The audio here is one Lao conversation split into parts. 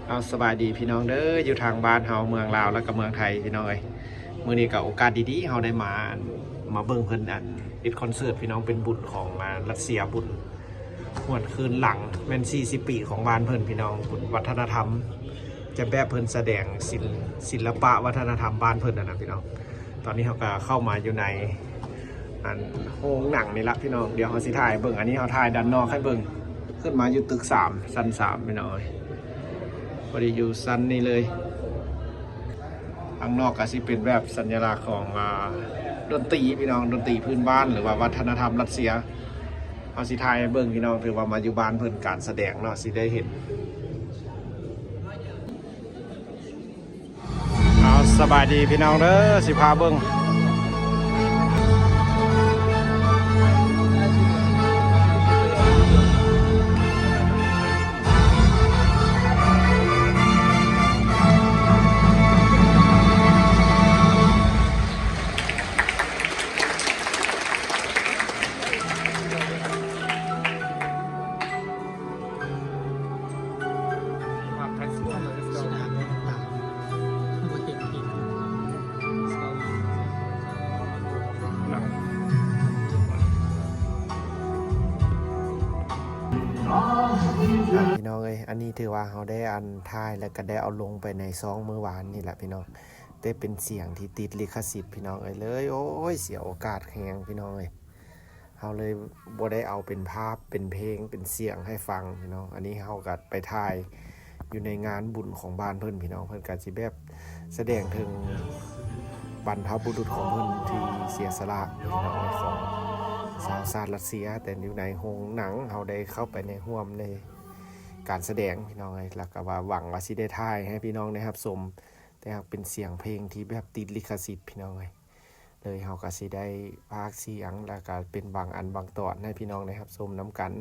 ເອົາ ສະບາຍດີພີ່ນ້ອງເດີ ຢູ່ທາງບ້ານເຮົາ ເມືອງລາວ ແລ້ວກໍເມືອງໄທພີ່ນ້ອງເອີຍ. ມື້ນີ້ກໍໂອກາດດີໆ ເຮົາໄດ້ມາ ມາເບິ່ງເພິ່ນ ອັນ ເຮັດຄອນເສີດພີ່ນ້ອງ ເປັນບຸນຂອງ ອ່າ ຣັດເຊຍ ບຸນຫວນຄືນຫຼັງແມ່ນສີ່ສິບປີຂອງບ້ານເພິ່ນພີ່ນ້ອງ ບຸນວັດທະນະທຳ ຈະແບບເພິ່ນສະແດງສິນ ສິນລະປະວັດທະນະທຳບ້ານເພິ່ນຫັ້ນນະພີ່ນ້ອງ. ຕອນນີ້ເຮົາກໍເຂົ້າມາຢູ່ໃນ ອັນ ໂຮງໜັງນີ້ລະພີ່ນ້ອງ ດຽວເຮົາຊິຖ່າຍເບິ່ງ. ອັນນີ້ເຮົາຖ່າຍດ້ານນອກໃຫ້ເບິ່ງ ຂຶ້ນມາຢູ່ຕຶກສາມ ຊັ້ນສາມພີ່ນ້ອງເອີຍ ພໍດີຢູ່ຊັ້ນນີ້ເລີຍ. ທາງນອກກໍຊິເປັນແບບສັນຍະລັກຂອງ ອ່າ ດົນຕີພີ່ນ້ອງ ດົນຕີພື້ນບ້ານ ຫຼືວ່າວັດທະນະທຳຣັດເຊຍ. ເຮົາຊິຖ່າຍໃຫ້ເບິ່ງພີ່ນ້ອງ ຖືວ່າມາຢູ່ບ້ານເພິ່ນ ການສະແດງເນາະ ຊິໄດ້ເຫັນ. ເອົາ ສະບາຍດີພີ່ນ້ອງເດີ ຊິພາເບິ່ງ. ພີ່ນ້ອງເອີຍ ອັນນີ້ຖືວ່າເຮົາໄດ້ ອັນ ຖ່າຍ ແລ້ວກໍໄດ້ເອົາລົງໄປໃນຊ່ອງມື້ວານນີ້ແຫຼະພີ່ນ້ອງ ແຕ່ເປັນສຽງທີ່ຕິດລິຂະສິດພີ່ນ້ອງເອີຍ ເລີຍ ໂອ້ຍ ເສຍໂອກາດແຮງພີ່ນ້ອງເອີຍ. ເຮົາເລີຍບໍ່ໄດ້ເອົາເປັນພາບ ເປັນເພງ ເປັນສຽງໃຫ້ຟັງພີ່ນ້ອງ. ອັນນີ້ເຮົາກໍໄປຖ່າຍຢູ່ໃນງານບຸນຂອງບ້ານເພິ່ນພີ່ນ້ອງ ເພິ່ນກໍຊິແບບສະແດງເຖິງບັນພະບຸລຸດຂອງເພິ່ນທີ່ເສຍສະຫຼະພີ່ນ້ອງ ຂອງຊາວຊາດຣັດເຊຍ ແຕ່ຢູ່ໃນໂຮງໜັງ ເຮົາໄດ້ເຂົ້າໄປໃນຮ່ວມໃນການສະແດງພີ່ນ້ອງເອີຍ ແລ້ວກໍວ່າຫວັງວ່າຊິໄດ້ຖ່າຍໃຫ້ພີ່ນ້ອງໄດ້ຮັບຊົມ ແຕ່ຫາກເປັນສຽງເພງທີ່ແບບຕິດລິຂະສິດພີ່ນ້ອງເອີຍ. ເລີຍເຮົາກໍຊິໄດ້ພາກສຽງ ແລ້ວກໍເປັນບາງອັນບາງຕອນໃຫ້ພີ່ນ້ອງໄດ້ຮັບຊົມນຳກັນ.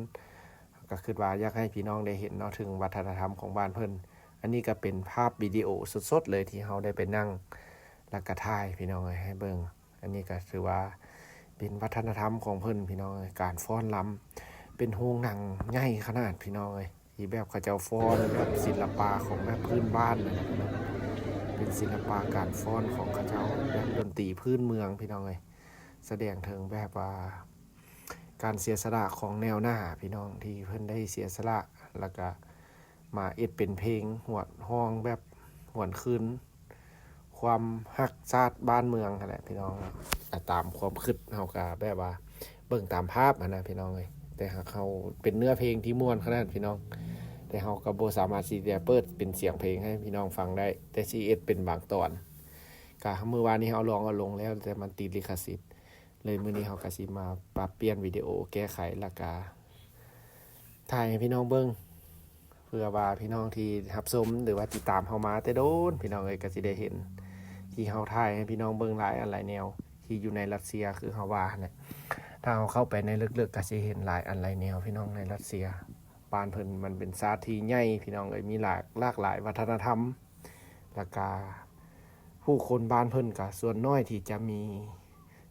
ກໍຄິດວ່າຢາກໃຫ້ພີ່ນ້ອງໄດ້ເຫັນເນາະ ເຖິງວັດທະນະທຳຂອງບ້ານເພິ່ນ. ອັນນີ້ກໍເປັນພາບວິດີໂອສົດໆເລີຍ ທີ່ເຮົາໄດ້ໄປນັ່ງ ແລ້ວກໍຖ່າຍພີ່ນ້ອງເອີຍໃຫ້ເບິ່ງ. ອັນນີ້ກໍຖືວ່າເປັນວັດທະນະທຳຂອງເພິ່ນພີ່ນ້ອງເອີຍ ການຟ້ອນລຳ ເປັນໂຮງໜັງໃຫຍ່ຂະໜາດພີ່ນ້ອງເອີຍ. ທີ່ແບບເຂົາເຈົ້າຟ້ອນແບບສິນລະປະຂອງແບບພື້ນບ້ານນັ້ນນະ ເປັນສິນລະປະການຟ້ອນຂອງເຂົາເຈົ້າ ແບບດົນຕີພື້ນເມືອງພີ່ນ້ອງເອີຍ ສະແດງເຖິງແບບວ່າການເສຍສະຫຼະຂອງແນວໜ້າພີ່ນ້ອງ ທີ່ເພິ່ນໄດ້ເສຍສະຫຼະ ແລ້ວກະມາເຮັດເປັນເພງ ຮວນ ຮ້ອງແບບຫວນຄືນ ຄວາມຮັກຊາດບ້ານເມືອງຫັ້ນແຫຼະພີ່ນ້ອງ. ຕາມຄວາມຄິດເຮົາກໍແບບວ່າເບິ່ງຕາມພາບຫັ້ນນະພີ່ນ້ອງເອີຍ ແຕ່ຫາກເຮົາເປັນເນື້ອເພງທີ່ມ່ວນຂະໜາດພີ່ນ້ອງ ແຕ່ເຮົາກໍບໍ່ສາມາດຊິໄດ້ເປີດເປັນສຽງເພງໃຫ້ພີ່ນ້ອງຟັງໄດ້ ແຕ່ຊິເຮັດເປັນບາງຕອນ. ກະມື້ວານນີ້ເຮົາລອງເອົາລົງແລ້ວ ແຕ່ມັນຕິດລິຂະສິດ ເລີຍມື້ນີ້ເຮົາກໍຊິມາປັບປ່ຽນວິດີໂອແກ້ໄຂ ແລ້ວກະຖ່າຍໃຫ້ພີ່ນ້ອງເບິ່ງ ເພື່ອວ່າພີ່ນ້ອງທີ່ຮັບຊົມ ຫຼືວ່າຕິດຕາມເຮົາມາແຕ່ດົນ ພີ່ນ້ອງເອີຍ ກໍຊິໄດ້ເຫັນທີ່ເຮົາຖ່າຍໃຫ້ພີ່ນ້ອງເບິ່ງຫຼາຍອັນຫຼາຍແນວ ທີ່ຢູ່ໃນຣັດເຊຍ ຄືເຮົາວ່າຫັ້ນແຫຼະ. ຖ້າເຮົາເຂົ້າໄປໃນເລິກໆ ກໍຊິເຫັນຫຼາຍອັນຫຼາຍແນວ ພີ່ນ້ອງ ໃນຣັດເຊຍ. ບ້ານເພິ່ນມັນເປັນຊາດທີ່ໃຫຍ່ ພີ່ນ້ອງເອີຍ ມີຫຼາກ ຫຼາກຫຼາຍວັດທະນະທຳ ແລ້ວກະຜູ້ຄົນບ້ານເພິ່ນກະສ່ວນໜ້ອຍທີ່ຈະມີ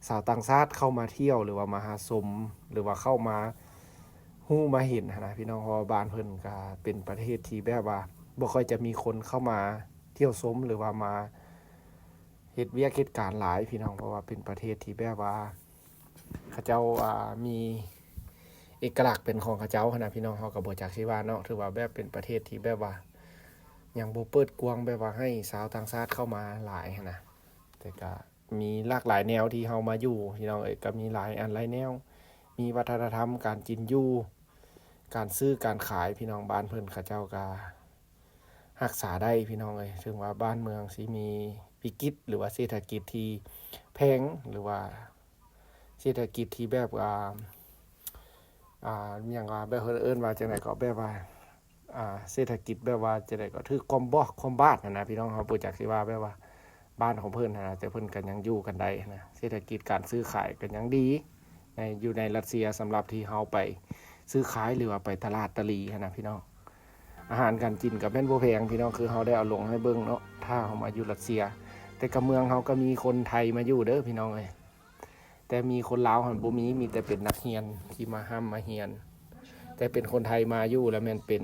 ຊາວຕ່າງຊາດເຂົ້າມາທ່ຽວ ຫຼືວ່າມາຫາຊົມ ຫຼືວ່າເຂົ້າມາຮູ້ມາເຫັນຫັ້ນນະພີ່ນ້ອງ. ເພາະວ່າບ້ານເພິ່ນກະເປັນປະເທດທີ່ແບບວ່າບໍ່ຄ່ອຍຈະມີຄົນເຂົ້າມາທ່ຽວຊົມ ຫຼືວ່າມາເຮັດວຽກເຮັດການຫຼາຍພີ່ນ້ອງ ເພາະວ່າເປັນປະເທດທີ່ແບບວ່າເຂົາເຈົ້າ ອ່າ ມີເອກະລັກເປັນຂອງເຂົາເຈົ້າຫັ້ນນະພີ່ນ້ອງ. ເຮົາກໍບໍ່ຈັກຊິວ່າເນາະ ຖືວ່າແບບເປັນປະເທດທີ່ແບບວ່າຍັງບໍ່ເປີດກວ້າງ ແບບວ່າໃຫ້ຊາວຕ່າງຊາດເຂົ້າມາຫຼາຍຫັ້ນນະ ແຕ່ກະ ມີຫຼາກຫຼາຍແນວທີ່ເຮົາມາຢູ່ ພີ່ນ້ອງເອີຍ ກໍມີຫຼາຍອັນຫຼາຍແນວ ມີວັດທະນະທຳການກິນຢູ່ ການຊື້ການຂາຍ ພີ່ນ້ອງ. ບ້ານເພິ່ນເຂົາເຈົ້າກໍຮັກສາໄດ້ ພີ່ນ້ອງເອີຍ ເຖິງວ່າບ້ານເມືອງຊິມີວິກິດ ຫຼືວ່າເສດຖະກິດທີ່ແພງ ຫຼືວ່າເສດຖະກິດທີ່ແບບ ອ່າ ອ່າ ຫຍັງວ່າ ແບບເພິ່ນເອີ້ນວ່າຈັ່ງໃດກໍ ແບບວ່າ ອ່າ ເສດຖະກິດແບບວ່າຈັ່ງໃດກໍຖືກຄວາມບອກຄວາມບາດຫັ້ນນະພີ່ນ້ອງ. ເຮົາບໍ່ຈັກຊິວ່າແບບວ່າບ້ານຂອງເພິ່ນຫັ້ນນະ ແຕ່ເພິ່ນກໍຍັງຢູ່ກັນໄດ້ຫັ້ນນະ ເສດຖະກິດການຊື້ຂາຍກໍຍັງດີໃນ ຢູ່ໃນຣັດເຊຍ ສຳລັບທີ່ເຮົາໄປຊື້ຂາຍ ຫຼືວ່າໄປຕະຫຼາດຕະຫຼີຫັ້ນນະພີ່ນ້ອງ. ອາຫານການກິນກໍແມ່ນບໍ່ແພງພີ່ນ້ອງ ຄືເຮົາໄດ້ເອົາລົງໃຫ້ເບິ່ງເນາະ ຖ້າເຮົາມາຢູ່ຣັດເຊຍ. ແຕ່ກໍເມືອງເຮົາກໍມີຄົນໄທມາຢູ່ເດີພີ່ນ້ອງເອີຍ. ແຕ່ມີຄົນລາວຫັ້ນບໍ່ມີ ມີແຕ່ເປັນນັກຮຽນທີ່ມາຮ່ຳມາຮຽນ ແຕ່ເປັນຄົນໄທມາຢູ່ແລ້ວແມ່ນເປັນ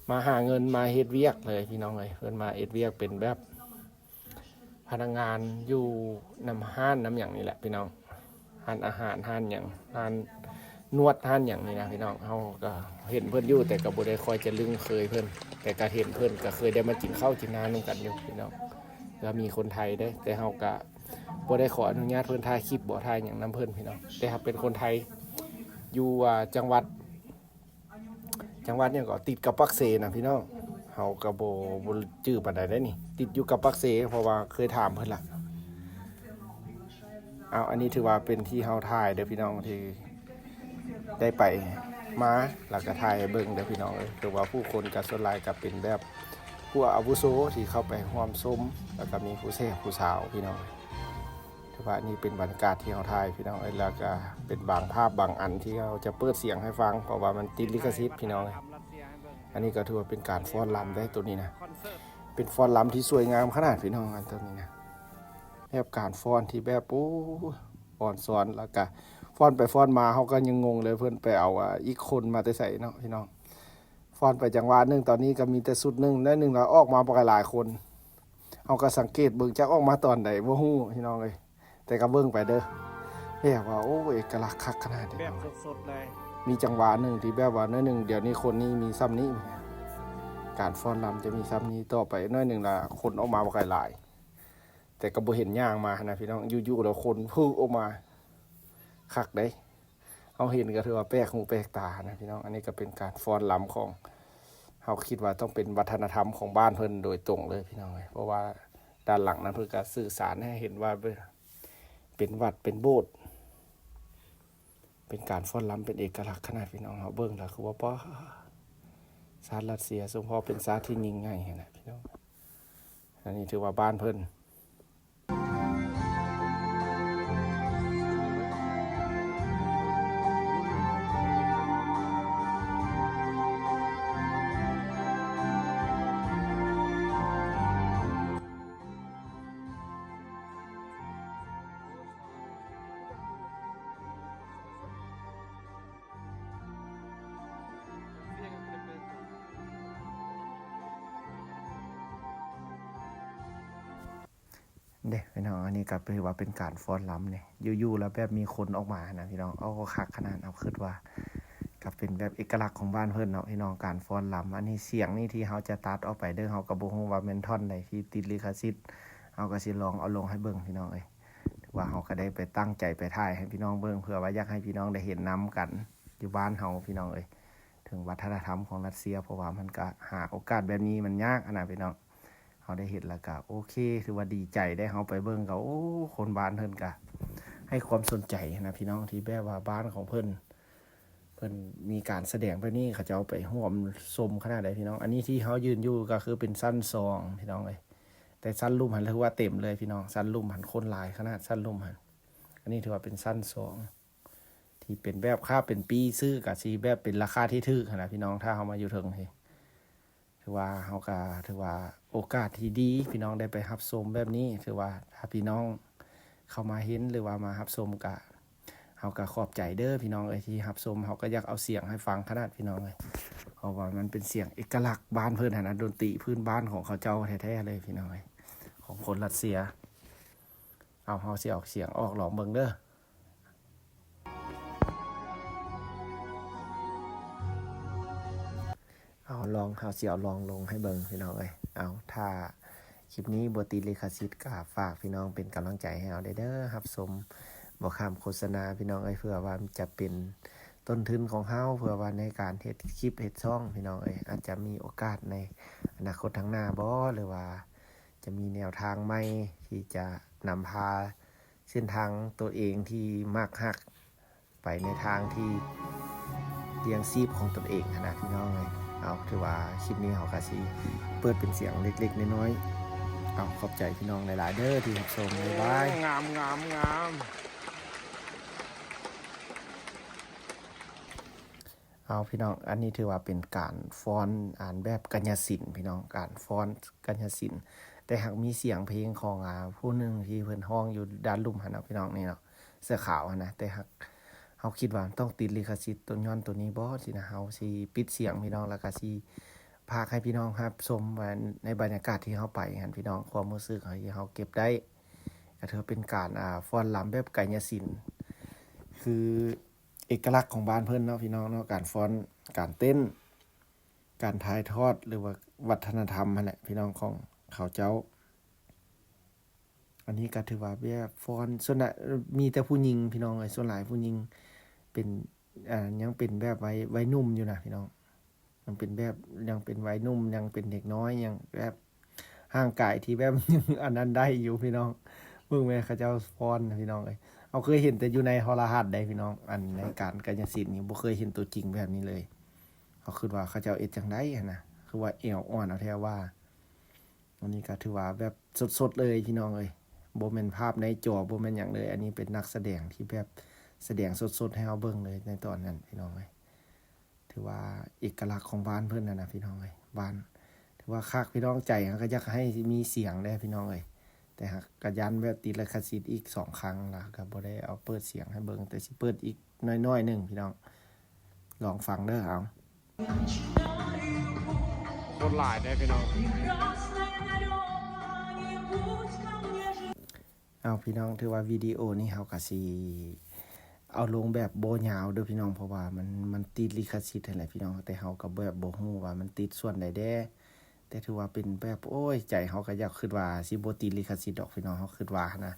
ມາຫາເງິນ ມາເຮັດວຽກເລີຍພີ່ນ້ອງເອີຍ. ເພິ່ນມາເຮັດວຽກເປັນແບບພະນັກງານຢູ່ນຳຮ້ານນຳຫຍັງນີ້ແຫຼະພີ່ນ້ອງ, ຮ້ານອາຫານ ຮ້ານຫຍັງ ຮ້ານນວດ ຮ້ານຫຍັງນີ້ນະພີ່ນ້ອງ. ເຮົາກໍເຫັນເພິ່ນຢູ່ ແຕ່ກໍບໍ່ໄດ້ຄ່ອຍຈະລຶ້ງເຄີຍເພິ່ນ, ແຕ່ກໍເຫັນເພິ່ນ ກໍເຄີຍໄດ້ມາກິນເຂົ້າກິນນ້ຳນຳກັນຢູ່ພີ່ນ້ອງ. ກໍມີຄົນໄທເດ້ ແຕ່ເຮົາກໍບໍ່ໄດ້ຂໍອະນຸຍາດເພິ່ນຖ່າຍຄລິບ ບໍ່ຖ່າຍຫຍັງນຳເພິ່ນພີ່ນ້ອງ. ແຕ່ເຮົາເປັນຄົນໄທ ຢູ່ ອ່າ ຈັງຫວັດ ຈັງຫວັດຫຍັງກໍ ຕິດກັບປາກເຊນະພີ່ນ້ອງ. ເຮົາກໍບໍ່ ບໍ່ຈື່ປານໃດເດ້ນີ້, ຕິດຢູ່ກັບປາກເຊ ເພາະວ່າເຄີຍຖາມເພິ່ນລະ. ເອົາ ອັນນີ້ຖືວ່າເປັນທີ່ເຮົາຖ່າຍເດີພີ່ນ້ອງ, ທີ່ໄດ້ໄປມາ ແລ້ວກໍຖ່າຍໃຫ້ເບິ່ງເດີພີ່ນ້ອງເອີຍ. ຖືວ່າຜູ້ຄົນກໍສ່ວນຫຼາຍກໍເປັນແບບຜູ້ອາວຸໂສທີ່ເຂົ້າໄປຮ່ວມຊົມ, ແລ້ວກໍມີຜູ້ແຊກຜູ້ສາວພີ່ນ້ອງ. ຖືວ່ານີ້ເປັນບັນຍາກາດທີ່ເຮົາຖ່າຍພີ່ນ້ອງເອີຍ, ແລ້ວກໍເປັນບາງພາບບາງອັນທີ່ເຮົາຈະເປີດສຽງໃຫ້ຟັງ ເພາະວ່າມັນຕິດລິຂະສິດພີ່ນ້ອງເອີຍ. ອັນນີ້ກໍຖືວ່າເປັນການຟ້ອນລຳໄດ໋ ໂຕນີ້ນະ, ເປັນຟ້ອນລຳທີ່ສວຍງາມຂະໜາດພີ່ນ້ອງ. ອັນໂຕນີ້ນະ ແບບການຟ້ອນທີ່ແບບ ໂອ້ ອ່ອນຊອນ, ແລ້ວກໍຟ້ອນໄປຟ້ອນມາ ເຮົາກໍຍັງງົງເລີຍ ເພິ່ນໄປເອົາ ອ່າ ອີກຄົນມາແຕ່ໃສເນາະພີ່ນ້ອງ. ຟ້ອນໄປຈັງຫວະໜຶ່ງ ຕອນນີ້ກໍມີແຕ່ຊຸດໜຶ່ງ, ໜ້ອຍໜຶ່ງແລ້ວອອກມາບັກຫຼາຍໆຄົນ. ເຮົາກໍສັງເກດເບິ່ງ ຈັກອອກມາຕອນໃດບໍ່ຮູ້ພີ່ນ້ອງເອີຍ, ແຕ່ກໍເບິ່ງໄປເດີ. ແບບວ່າ ໂອ້ ເອກະລັກຄັກຂະໜາດນີ້ ແບບສົດໆເລີຍ. ມີຈັງຫວະໜຶ່ງທີ່ແບບວ່າໜ້ອຍໜຶ່ງ ດຽວນີ້ຄົນນີ້ມີຊ່ຳນີ້, ການຟ້ອນລຳຈະມີຊ່ຳນີ້, ຕໍ່ໄປໜ້ອຍໜຶ່ງລະຄົນອອກມາບັກຫຼາຍໆ ແຕ່ກໍບໍ່ເຫັນຍ່າງມາຫັ້ນນະພີ່ນ້ອງ. ຢູ່ໆແລ້ວຄົນພຶອອກມາ ຄັກເດ້. ເຮົາເຫັນກໍຖືວ່າແປກຫູແປກຕານະພີ່ນ້ອງ. ອັນນີ້ກໍເປັນການຟ້ອນລຳຂອງ ເຮົາຄິດວ່າຕ້ອງເປັນວັດທະນະທຳຂອງບ້ານເພິ່ນໂດຍຕົງເລີຍພີ່ນ້ອງເອີຍ, ເພາະວ່າດ້ານຫຼັງນັ້ນເພິ່ນກໍສື່ສານໃຫ້ເຫັນວ່າເປັນ ເປັນວັດ ເປັນໂບດ, ເປັນການຟ້ອນລຳເປັນເອກະລັກຂະໜາດພີ່ນ້ອງ. ເຮົາເບິ່ງແລ້ວຄືວ່າ ປາ ຊາດຣັດເຊຍສົມພໍເປັນຊາດທີ່ຍິ່ງໃຫຍ່ຫັ້ນນະພີ່ນ້ອງ. ອັນນີ້ຖືວ່າບ້ານເພິ່ນ. ເດ້ພີ່ນ້ອງ, ອັນນີ້ກໍຖືວ່າເປັນການຟ້ອນລຳເດ້. ຢູ່ໆແລ້ວແບບມີຄົນອອກມານະພີ່ນ້ອງ, ໂອ້ ຄັກຂະໜາດ. ເຮົາຄິດວ່າກໍເປັນແບບເອກະລັກຂອງບ້ານເພິ່ນເນາະພີ່ນ້ອງ, ການຟ້ອນລຳ. ອັນນີ້ສຽງນີ້ທີ່ເຮົາຈະຕັດອອກໄປເດີ, ເຮົາກໍບໍ່ຮູ້ວ່າແມ່ນທ່ອນໃດທີ່ຕິດລິຂະສິດ, ເຮົາກໍຊິລອງເອົາລົງໃຫ້ເບິ່ງພີ່ນ້ອງເອີຍ. ຖືວ່າເຮົາກໍໄດ້ໄປຕັ້ງໃຈໄປຖ່າຍໃຫ້ພີ່ນ້ອງເບິ່ງ ເພື່ອວ່າຢາກໃຫ້ພີ່ນ້ອງໄດ້ເຫັນນຳກັນ ຢູ່ບ້ານເຮົາພີ່ນ້ອງເອີຍ, ເຖິງວັດທະນະທຳຂອງຣັດເຊຍ, ເພາະວ່າມັນກະຫາໂອກາດແບບນີ້ມັນຍາກຫັ້ນນະພີ່ນ້ອງ. ເຮົາໄດ້ເຫັນແລ້ວກະໂອເຄ, ຖືວ່າດີໃຈໄດ໋. ເຮົາໄປເບິ່ງກະ ໂອ້ ຄົນບ້ານເພິ່ນກະໃຫ້ຄວາມສົນໃຈນະພີ່ນ້ອງ, ທີ່ແບບວ່າບ້ານຂອງເພິ່ນ ເພິ່ນມີການສະແດງແບບນີ້ ເຂົາເຈົ້າໄປຮ່ວມຊົມຂະໜາດໃດພີ່ນ້ອງ. ອັນນີ້ທີ່ເຮົາຢືນຢູ່ກໍຄືເປັນຊັ້ນສອງພີ່ນ້ອງເອີຍ, ແຕ່ຊັ້ນລຸ່ມຫັ້ນຖືວ່າເຕັມເລີຍພີ່ນ້ອງ, ຊັ້ນລຸ່ມຫັ້ນຄົນຫຼາຍຂະໜາດຊັ້ນລຸ່ມຫັ້ນ. ອັນນີ້ຖືວ່າເປັນຊັ້ນສອງ ທີ່ເປັນແບບຄ່າເປັນປີ້ຊື້ ກະຊິແບບເປັນລາຄາທີ່ຖືກຫັ້ນນະພີ່ນ້ອງ, ຖ້າເຮົາມາຢູ່ເທິງນີ້. ຖືວ່າເຮົາກະ ຖືວ່າໂອກາດທີ່ດີ ພີ່ນ້ອງໄດ້ໄປຮັບຊົມແບບນີ້. ຖືວ່າຖ້າພີ່ນ້ອງເຂົ້າມາເຫັນ ຫຼືວ່າມາຮັບຊົມ ກະ ເຮົາກະຂອບໃຈເດີພີ່ນ້ອງເອີຍ ທີ່ຮັບຊົມ. ເຮົາກະຢາກເອົາສຽງໃຫ້ຟັງຂະໜາດພີ່ນ້ອງເອີຍ, ເພາະວ່າມັນເປັນສຽງເອກະລັກບ້ານເພິ່ນຫັ້ນນະ, ດົນຕີພື້ນບ້ານຂອງເຂົາເຈົ້າແທ້ໆເລີຍພີ່ນ້ອງເອີຍ, ຂອງຄົນຣັດເຊຍ. ເອົາ ເຮົາຊິເອົາສຽງອອກລອງເບິ່ງເດີ. ເອົາ ລອງ ເຮົາຊິເອົາລອງລົງໃຫ້ເບິ່ງພີ່ນ້ອງເອີຍ. ເອົາ ຖ້າຄລິບນີ້ບໍ່ຕິດລິຂະສິດ ກໍຝາກພີ່ນ້ອງເປັນກຳລັງໃຈໃຫ້ເຮົາແດ່ເດີ, ຮັບຊົມບໍ່ຂ້າມໂຄສະນາພີ່ນ້ອງເອີຍ, ເພື່ອວ່າຈະເປັນຕົ້ນທຶນຂອງເຮົາ ເພື່ອວ່າໃນການເຮັດຄລິບເຮັດຊ່ອງພີ່ນ້ອງເອີຍ. ອາດຈະມີໂອກາດໃນອະນາຄົດທາງໜ້າບໍ ຫຼືວ່າ ຈະມີແນວທາງໃໝ່ທີ່ຈະນຳພາເສັ້ນທາງຕົວເອງທີ່ມັກຮັກ ໄປໃນທາງທີ່ລ້ຽງຊີບຂອງຕົນເອງຫັ້ນນະພີ່ນ້ອງເອີຍ. ເອົາ ຖືວ່າຄລິບນີ້ເຮົາກະຊິເປີດເປັນສຽງເລັກໆນ້ອຍໆ. ເອົາ ຂອບໃຈພີ່ນ້ອງຫຼາຍໆເດີທີ່ຮັບຊົມ. ບາຍບາຍ. ງາມ ງາມ ງາມ. ເອົາ ພີ່ນ້ອງ, ອັນນີ້ຖືວ່າເປັນການຟ້ອນ ອັນແບບກັນຍາສິນພີ່ນ້ອງ, ການຟ້ອນກັນຍາສິນ, ແຕ່ຫາກມີສຽງເພງຂອງ ອາ ຜູ້ໜຶ່ງທີ່ເພິ່ນຮ້ອງຢູ່ດ້ານລຸ່ມຫັ້ນເນາະ ພີ່ນ້ອງ, ນີ້ເນາະ ເສື້ອຂາວຫັ້ນນະ. ແຕ່ຫາກເຮົາຄິດວ່າມັນຕ້ອງຕິດລິຂະສິດ ໂຕຍ້ອນໂຕນີ້ບໍ ຊີ້ນະ. ເຮົາຊິປິດສຽງພີ່ນ້ອງ ແລ້ວກະຊິ ພາກໃຫ້ພີ່ນ້ອງຮັບຊົມວ່າໃນບັນຍາກາດທີ່ເຮົາໄປຫັ້ນ ພີ່ນ້ອງ ຄວາມຮູ້ສຶກທີ່ເຮົາເກັບໄດ້ ກໍຖືວ່າເປັນການ ອ່າ ຟ້ອນລຳແບບໄກຍະສິນ ຄືເອກະລັກຂອງບ້ານເພິ່ນເນາະ ພີ່ນ້ອງເນາະ ການຟ້ອນ ການເຕັ້ນ ການຖ່າຍທອດ ຫຼືວ່າວັດທະນະທຳຫັ້ນແຫຼະ ພີ່ນ້ອງ ຂອງເຂົາເຈົ້າ. ອັນນີ້ກໍຖືວ່າແບບຟ້ອນ ສ່ວນຫຼາຍ ເອີ ມີແຕ່ຜູ້ຍິງພີ່ນ້ອງເອີຍ ສ່ວນຫຼາຍຜູ້ຍິງ ເປັນ ອ່າ ຍັງເປັນແບບໄວ ໄວໜຸ່ມຢູ່ນະພີ່ນ້ອງ ຍັງເປັນແບບ ຍັງເປັນໄວໜຸ່ມ ຍັງເປັນເດັກນ້ອຍ ຍັງແບບຮ່າງກາຍທີ່ແບບ ຍັງອັນນັ້ນໄດ້ຢູ່ພີ່ນ້ອງ. ເບິ່ງແມ່ເຂົາເຈົ້າຟ້ອນນະພີ່ນ້ອງເອີຍ ເຮົາເຄີຍເຫັນແຕ່ຢູ່ໃນໂທລະທັດໃດ໋ພີ່ນ້ອງ ອັນໃນການກາຍະສິນນີ້ ບໍ່ເຄີຍເຫັນຕົວຈິງແບບນີ້ເລີຍ. ເຮົາຄິດວ່າເຂົາເຈົ້າເຮັດຈັ່ງໃດຫັ້ນນະ ຄືວ່າແອວອ່ອນເອົາແທ້ວ່າ ອັນນີ້ກໍຖືວ່າແບບສົດໆເລີຍພີ່ນ້ອງເອີຍ ບໍ່ແມ່ນພາບໃນຈໍ ບໍ່ແມ່ນຫຍັງເລີຍ ອັນນີ້ເປັນນັກສະແດງທີ່ແບບສະແດງສົດໆໃຫ້ເຮົາເບິ່ງເລີຍໃນຕອນນັ້ນພີ່ນ້ອງເອີຍ. ຖືວ່າເອກະລັກຂອງບ້ານເພິ່ນຫັ້ນນະພີ່ນ້ອງເອີຍ ບ້ານ ຖືວ່າຄັກພີ່ນ້ອງ ໃຈເຮົາກໍຢາກໃຫ້ມີສຽງແດ່ພີ່ນ້ອງເອີຍ ແຕ່ຫາກກໍຢ້ານແບບຕິດລິຂະສິດອີກສອງຄັ້ງລະ ກໍບໍ່ໄດ້ເອົາເປີດສຽງໃຫ້ເບິ່ງ ແຕ່ຊິເປີດອີກໜ້ອຍໆໜຶ່ງພີ່ນ້ອງ ລອງຟັງເດີ ເອົາ. ຄົນຫຼາຍແທ້ພີ່ນ້ອງ. ເອົາ ພີ່ນ້ອງ ຖືວ່າວິດີໂອນີ້ເຮົາກະຊິເອົາລົງແບບບໍ່ຍາວເດີພີ່ນ້ອງ ເພາະວ່າມັນ ມັນຕິດລິຂະສິດຫັ້ນແຫຼະພີ່ນ້ອງ ແຕ່ເຮົາກະແບບບໍ່ຮູ້ວ່າມັນຕິດສ່ວນໃດແດ່ ແຕ່ຖືວ່າເປັນແບບ ໂອ້ຍ ໃຈເຮົາກະຢາກ ຄິດວ່າຊິບໍ່ຕິດລິຂະສິດດອກພີ່ນ້ອງ ເຮົາຄິດວ່າຫັ້ນນະ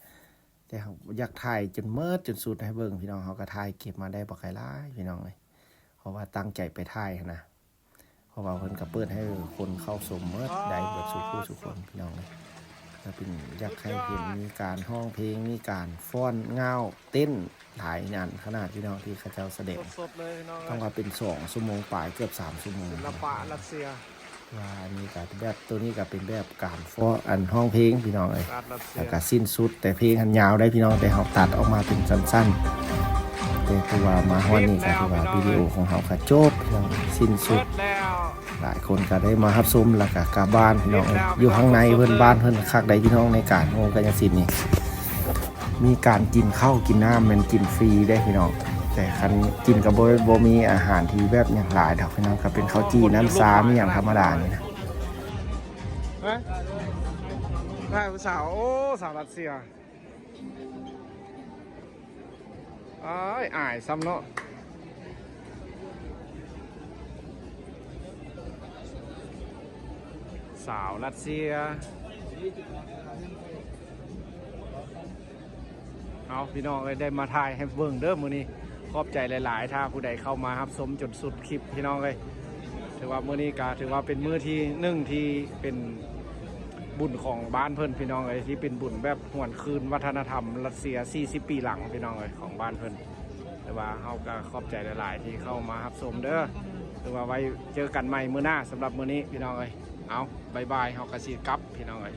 ແຕ່ເຮົາຢາກຖ່າຍຈົນໝົດຈົນສຸດໃຫ້ເບິ່ງພີ່ນ້ອງ ເຮົາກະຖ່າຍເກັບມາໄດ້ບັກຫຼາຍໆພີ່ນ້ອງເອີຍ ເພາະວ່າຕັ້ງໃຈໄປຖ່າຍຫັ້ນນະ. ເພາະວ່າເພິ່ນກໍເປີດໃຫ້ຄົນເຂົ້າຊົມໝົດ ໄດ້ເບິດສູ່ຜູ້ສູ່ຄົນພີ່ນ້ອງເອີຍ ກໍເປັນ ຢາກໃຫ້ເຫັນມີການຮ້ອງເພງ ມີການຟ້ອນ ງ່າວ ເຕັ້ນ ຫຼາຍອັນຂະໜາດພີ່ນ້ອງ ທີ່ເຂົາເຈົ້າສະແດງ ສດໆເລີຍພີ່ນ້ອງເອີຍ ຕ້ອງວ່າເປັນສອງຊົ່ວໂມງປາຍ ເກືອບສາມຊົ່ວໂມງ ສິລະປະຣັດເຊຍ ວ່າອັນນີ້ກໍແບບ ໂຕນີ້ກໍເປັນແບບການຟ້ອນ ອັນຮ້ອງເພງພີ່ນ້ອງເອີຍ ແລ້ວກໍສິ້ນສຸດ ແຕ່ເພງຫັ້ນຍາວໄດ໋ພີ່ນ້ອງ ແຕ່ເຮົາຕັດອອກມາເປັນສັ້ນໆ ແຕ່ຖືວ່າມາຮອດນີ້ກໍຖືວ່າວິດີໂອຂອງເຮົາກໍຈົບພີ່ນ້ອງ ສິ້ນສຸດ ຫຼາຍຄົນກໍໄດ້ມາຮັບຊົມ ແລ້ວກໍກັບບ້ານພີ່ນ້ອງເອີຍ ຢູ່ຂ້າງໃນເພິ່ນ ບ້ານເພິ່ນຄັກໃດ໋ພີ່ນ້ອງ ໃນການໂຮມກາຍະສິນນີ້ ມີການກິນເຂົ້າກິນນ້ຳ ແມ່ນກິນຟຣີເດ້ພີ່ນ້ອງ ແຕ່ຄັນກິນກໍບໍ່ ບໍ່ມີອາຫານທີ່ແບບຫຍັງຫຼາຍດອກພີ່ນ້ອງ ກໍເປັນເຂົ້າຈີ່ ນ້ຳຊາ ມີຫຍັງທຳມະດານີ້ນະ. ເອີຍ ຖ່າຍຜູ້ສາວ ໂອ້ ສາວຣັດເຊຍ ອາຍ ອາຍຊ້ຳເນາະ ສາວຣັດເຊຍ. ເອົາ ພີ່ນ້ອງເອີຍ ໄດ້ມາຖ່າຍໃຫ້ເບິ່ງເດີມື້ນີ້ ຂອບໃຈຫຼາຍໆ ຖ້າຜູ້ໃດເຂົ້າມາຮັບຊົມຈົນສຸດຄລິບ ພີ່ນ້ອງເອີຍ ຖືວ່າມື້ນີ້ກໍຖືວ່າເປັນມື້ທີໜຶ່ງ ທີ່ເປັນບຸນຂອງບ້ານເພິ່ນ ພີ່ນ້ອງເອີຍ ທີ່ເປັນບຸນແບບຫວນຄືນວັດທະນະທຳຣັດເຊຍສີ່ສິບປີຫຼັງ ພີ່ນ້ອງເອີຍ ຂອງບ້ານເພິ່ນ ແຕ່ວ່າເຮົາກໍຂອບໃຈຫຼາຍໆ ທີ່ເຂົ້າມາຮັບຊົມເດີ ຖືວ່າໄວ້ເຈີກັນໃໝ່ມື້ໜ້າ ສຳລັບມື້ນີ້ ພີ່ນ້ອງເອີຍ ເອົາ ບາຍບາຍ ເຮົາກໍຊິກັບ ພີ່ນ້ອງເອີຍ.